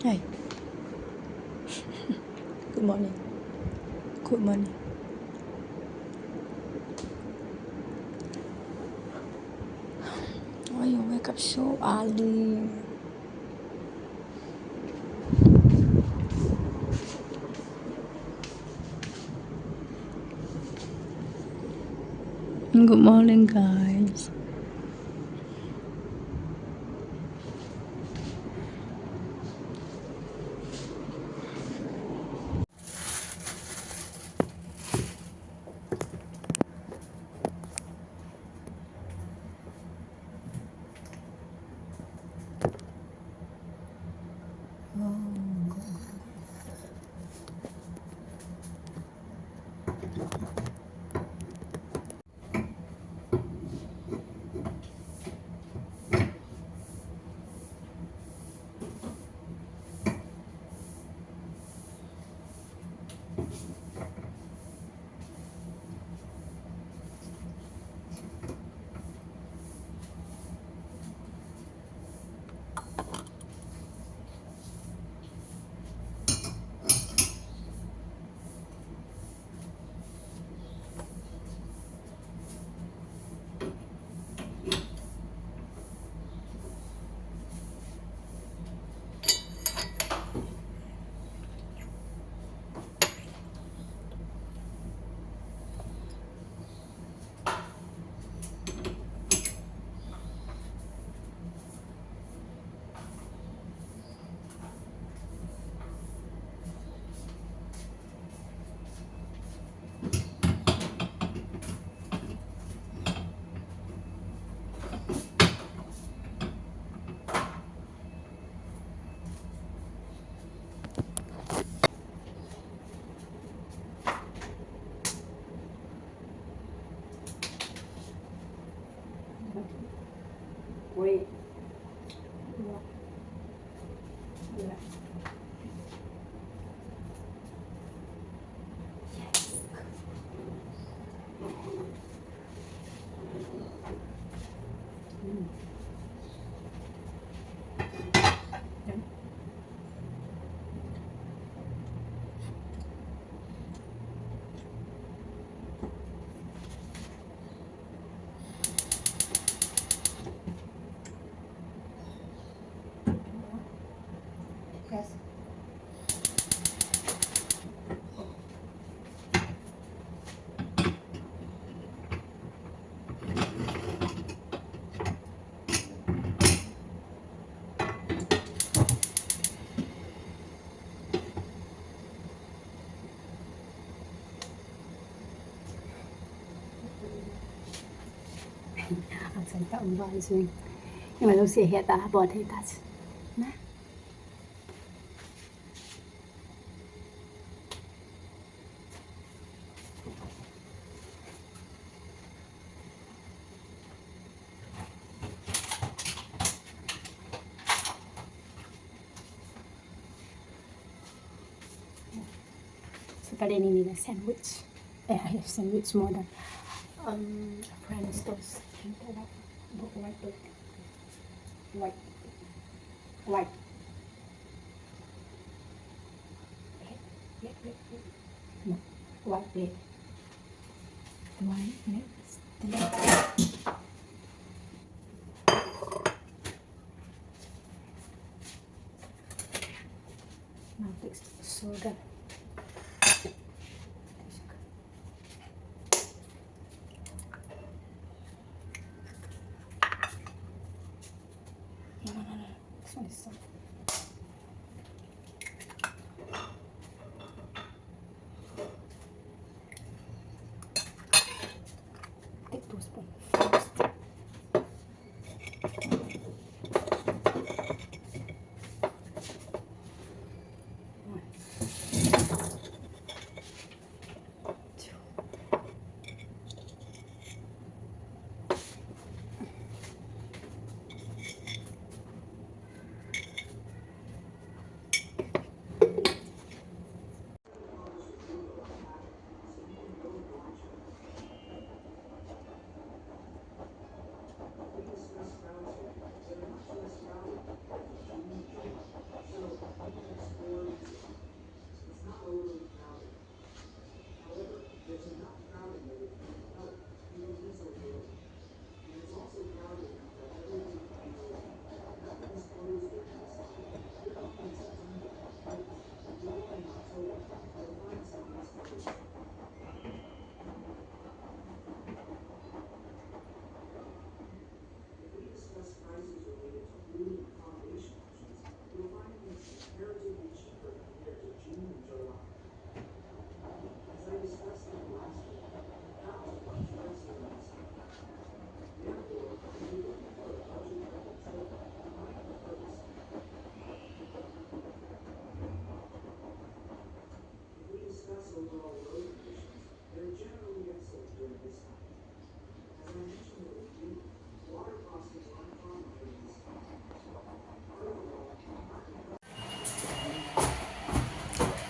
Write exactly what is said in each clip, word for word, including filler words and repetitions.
Hi. Good morning. Good morning. Why you wake up so early? Good morning, guys. Wait. Yes. Achan ta um val jing. Ima lo se he ta bol thei ta. Na. Saturday ni nila sandwich. Eh, I have sandwich more than, um, French toast. White, white, white, white. Wait, wait, wait. No, white plate. White plate. Now take sugar. No, no, no, no. This one is soft. Take two spoon first. One. Two.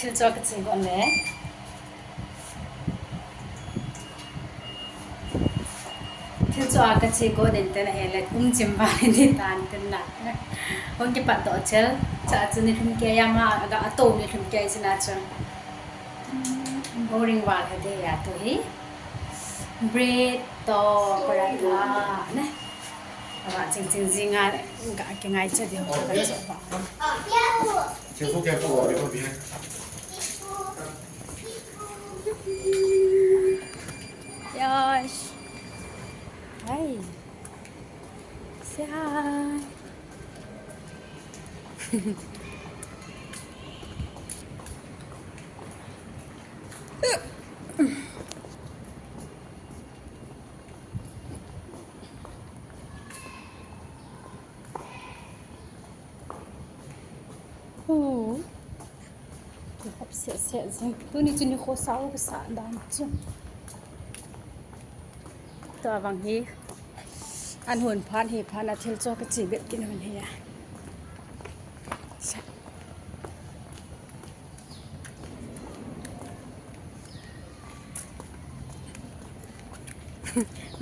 Thil cho ka che gon le. Thil cho a ka che gon in te na he le, um chim val in ti tan tin na. Hung kipat doh chel. Cha chu ni lhum kei a ma, aga a to ni lhum kei sina chu. Boring val he de ya tu hi. Bread to paratha ne. Ava ching ching jing a ga kingai cha de ho ka cho ba. Careful, careful, careful behind. Yes. Hi. Say hi. Oh. Kihop seh seh jing. Tuni chu nikho sao kasa dan chu. Tua vang hi. An hun phat hi phat a thil cho ka che bep kin hun hi a.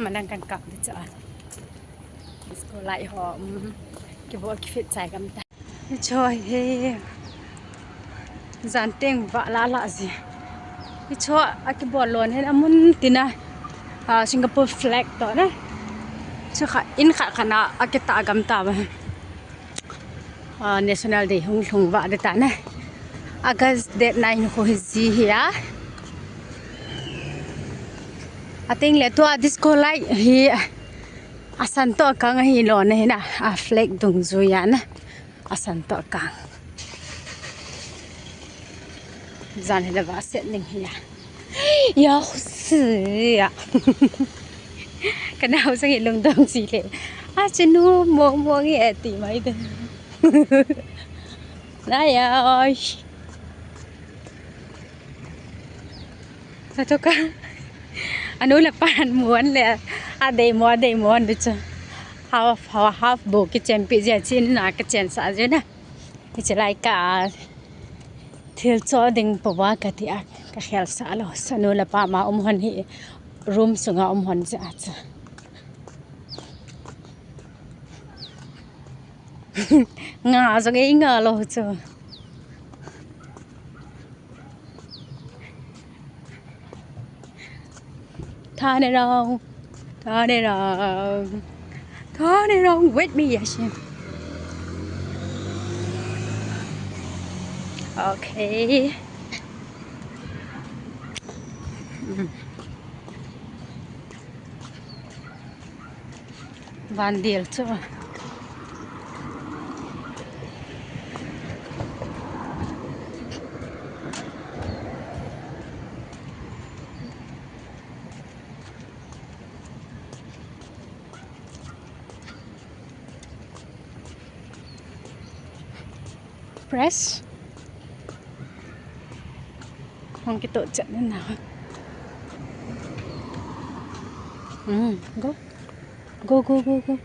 Manang kan kap di cha. Disco light ho, um, kibol kifit chai gam ta. Hicho hi jan teng va la la ji. Hicho a kibol lon hin amun tina, ah, Singapore flag to na. Chu kha in kha kha na a kita gam ta ba. Ah, National Day hung lhung va de ta na. August date nine khu hi ji hi a. Ateng le tua disco light hi asan to kang hi lo na hi na. A flag dungjui a na. Asan to kang. Jan hi le va set ning hi a. Ya, husi ya. Kana husi ngi lungdong si le. A chinu mo mo ngi eti mai de. Na ya, oi. Satoka. Anu le pan muan le. A dei mo, a dei mo, anu chu. Half, half, half bo kichen pi jia chin na kichen sa jia na. Hiche lai ka thil cho ding po va ka ti a ka khel sa lo. Sanu le pa ma um hon hi room sunga um hon cha cha. Nga jong ei nga lo chu. Turn it on. Turn it on. Turn it on with me, yes. Okay. Mm. Van dil chu. Press. Hong kitoh chat na na. Hmm, go. Go, go, go, go.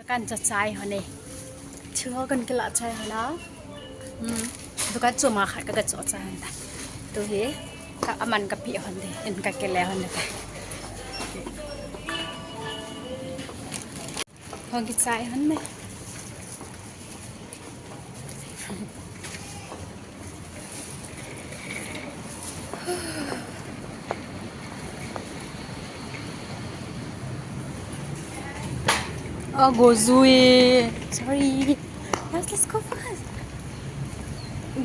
Kan cho chai hon e. Thu ho kan kila chai hon a. Hmm. Dukan chom a khat ka, ka cho chai hon ta. Tu hi. Ka aman ka pi hon de. En ka kile hon de ta. Hong kichai hon ne. Oh, go zui. Sorry. Let's, let's go fast.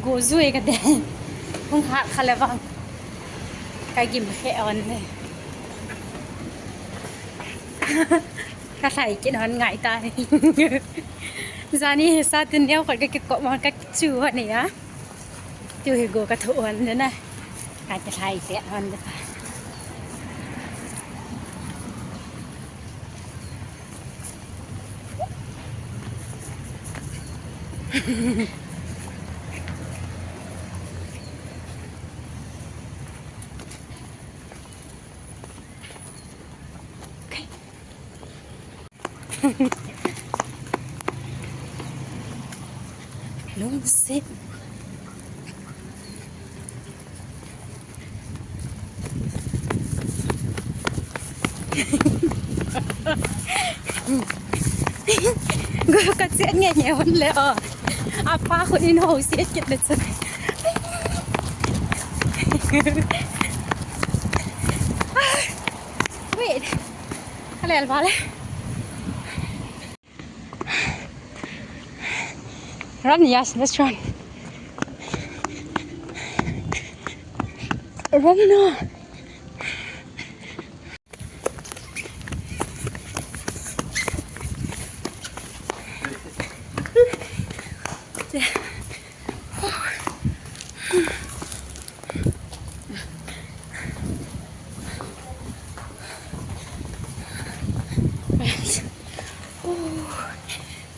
Go zui ka de. Hung hat kha le vang. Ka gim khe on ne. Ka lhai kin hon ngai ta ni. Jani hi sa tin neo khol ka kikop mon ka chu hon ni a. Tiu hi go ka thu hon ni na. Ate hai te hon de pa. Lungset. Go ka che nge nge hon le o. Apa ko in ho se kit le chu. Wait. Ka lel vale. Run, yes, let's run. Run now.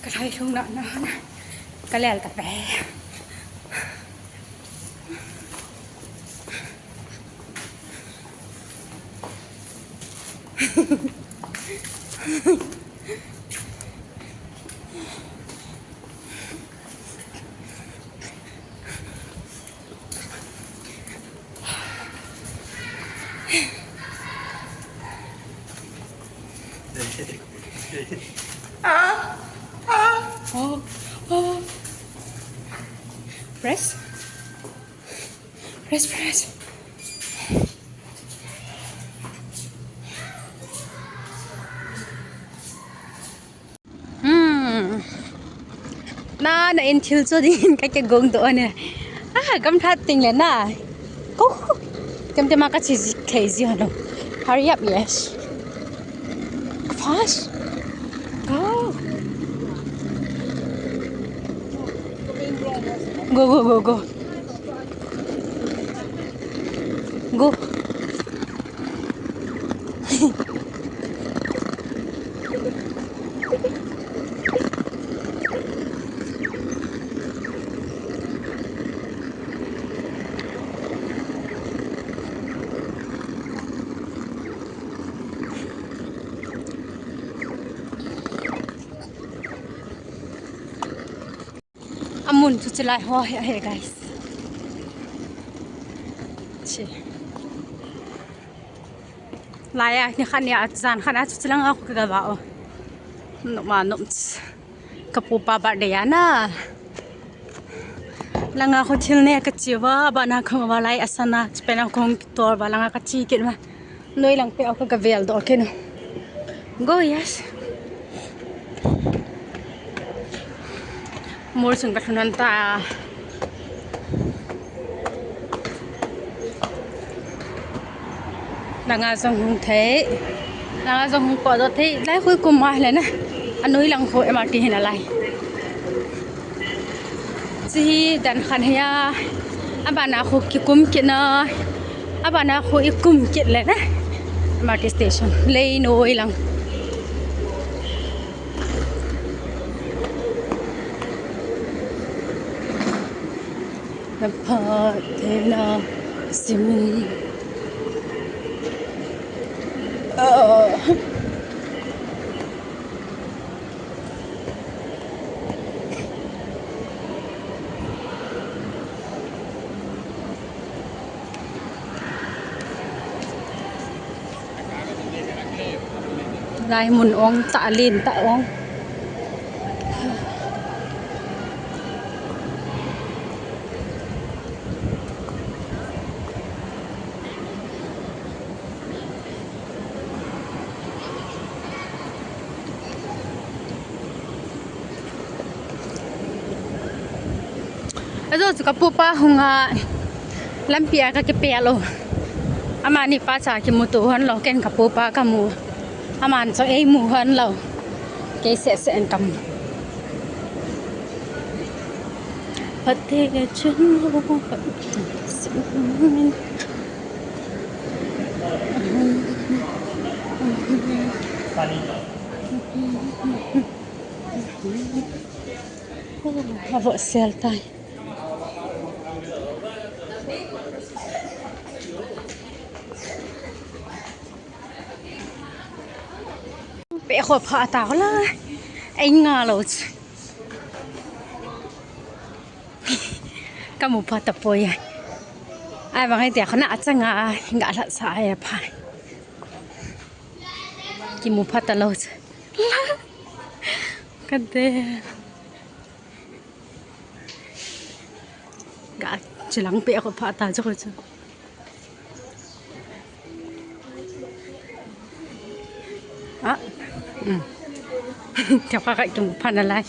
Ka lhai lhung na na na. Ka lel ta pe. Ah, ah. Oh, oh. Press. Press, press. Hmm. Na, na in thil cho ding ka ke gong to ne. Ah, gam that ting le na. Ko. Tem tem ma ka chi ji, thei ji halo. Hurry up, yes. Fast. Go. Go, go, go, go. Go. Amun chu chilai ho hi ahi, guys. Chi. Laiya, ni khat ni a, jan khat a chu chilang a khu ka va o. Nom a nom ch-, ka pu pa birthday a na. Langa khu thil ne ka chi va, ba na khu va lai a sana, chi pe na khu tor va langa ka chi kit va. Noi lang pe a khu ka vel do kit no. Go, yes. Mol sung ka thun an ta. Langa jong hung thei. Langa jong hung po do thei. Lai khu kum a le na. Anoi lang khu M R T hin a lai. Chi hi dan khan hi a. Abana khu kikum kit na. Abana khu i kum kit le na. M R T station. Lei noi lang. Na pha te na simin. Ah. Lai mun ong ta lin ta ong. Ajo chu ka pu pa hung a lampi a ka kipel o. Amani pa cha kimuto hon lo, ken ka pu pa ka mu. Aman chu ei mu hon lo. Kei seh seh in ka mu. Pate chun lo, pate chun. Avo sel tai. Pe kho pha ta la. Ai nga lo chu. Ka mu pha ta poi. Ai bang ai tia khona achanga nga la sa ai pha. Ki mu pha ta lo chu. Ka de. Ga chilang pe ko pha ta chu chu. Ah. Hmm. Kya ka ka tum pha na lai.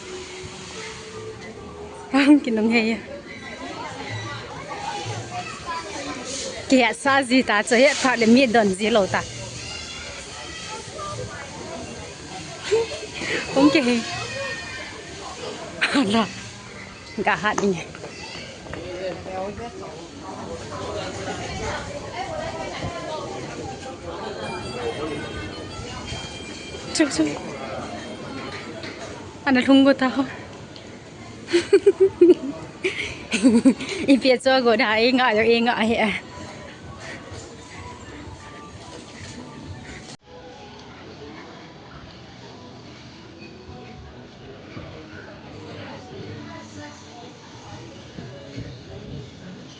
Ang kinung he ya. Kya sa ji ta chu he pha le mi don ji lo ta. Kung ke he. Ala. Ga hat ni. Chuk, chuk. Ana lhung go ta ho. Ipi cho go da, inga yo, inga he.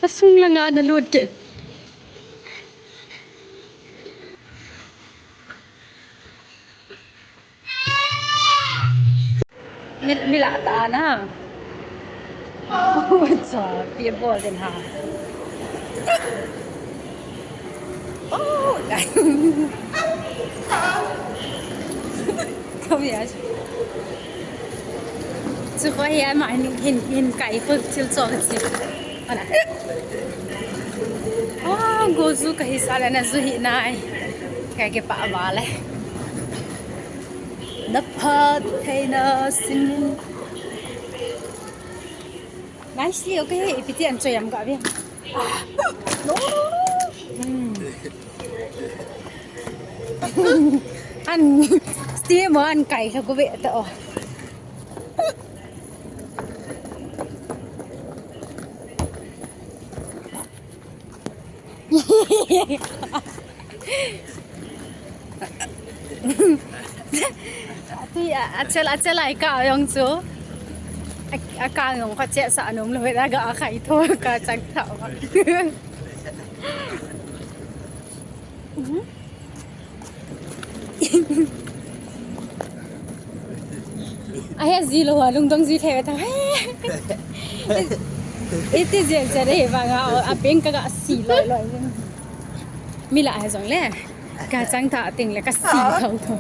Asung langa na lut ke. Mila ta na. Oi, cha, pi bol den ha. Oh, dai. Kau ya. Chu ko hi ai ma hin, hin, hin kai ko chil cho chi. Ana. Ah, go zu ka hi sa le na zu hi nai. Ka ke pa ba le. Na phat thei na simin. Nicely, okay, ipi ti an choi am ka ve. Ah, no, no, no, no. Hmm. An steam an kai lo ko ve ta o. Tui a, achel, achel ai ka jong chu. A, a ka jong ka che sa nom lo, la ga a khai tho ka chang tha. Mhm. A he ji lo, a lungdong ji thei ta. Iti jen jen he vang a, a peng ka ga si loi loi. Mi la he jong le. Ka chang ta ting le ka si tho tho.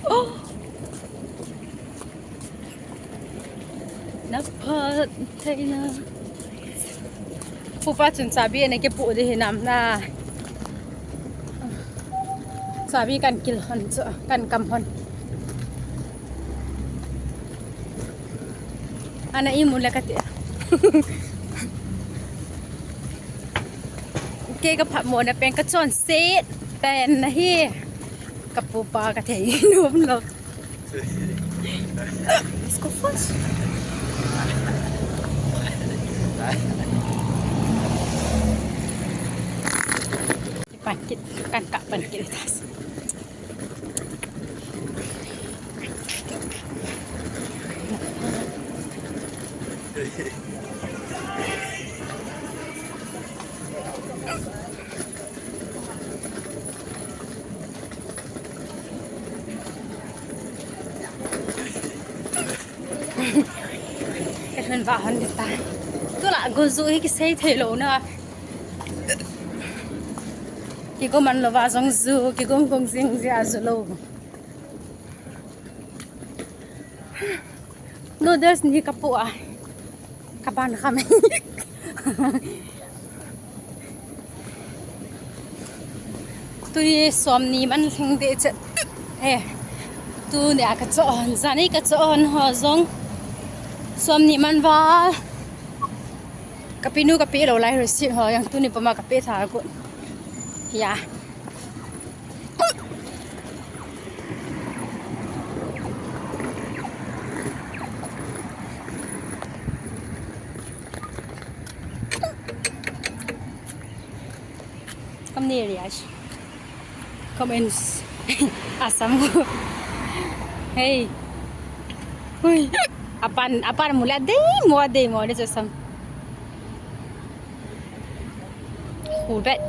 Oh. Na phat thei na. Pupa chun chabi ana kipu di hinam na. Chabi kan kil hon chu, kan kam hon. Ana imu le kati. Kei ka phatmo na pen ka chonset pen na hi. Ka pupa ka thei nom lo. Let's go first. Pan kit, kan ka pan kit tas. Ka lhun va hon ta. Tu la go zu hi kisei thei lo na. Kigo man lo va jong zu, kigo gong jing ji a zu lo. Noodles ni ka pu a. Ka ban kham. Tui som ni man lhing de chet. He. Tuni a ka cho hon, jani ka cho hon ho jong. Som ni man val. Ka pinu ka pe lo lai receipt ho, jong tuni pama ka pe tha ko. Ya. Come near, Yash. Come in. Assam. Hey. Hui. Apan, apan mula dei mo, dei mo, dei Assam. Hold it.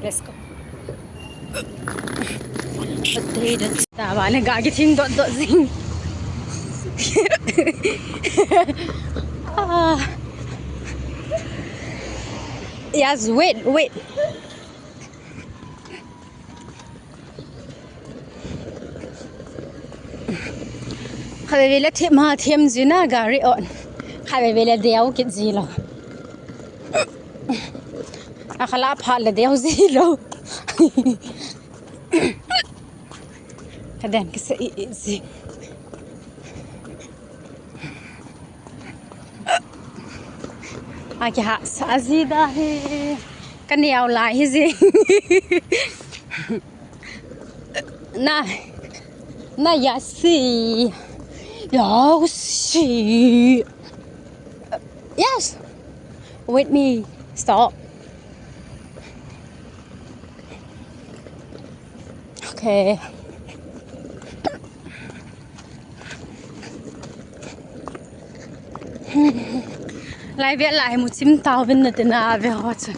Let's go. Potato. Tawale ga kithing dot dot jing. Ah. Yes, wait, wait. Khatvei vei le them, ha, them jin a gari on. Khatvei vei le deu kit ji lou. Akhala phat le deu ji lou. Ka den kisa i, i ji. Akiha sa ji da hi. Ka neo lai hi ji. Na, na ya si. Ya si. Yes. Wait me. Stop. Okay. Lai via lai mu chim tau vin na tina ve ho chun.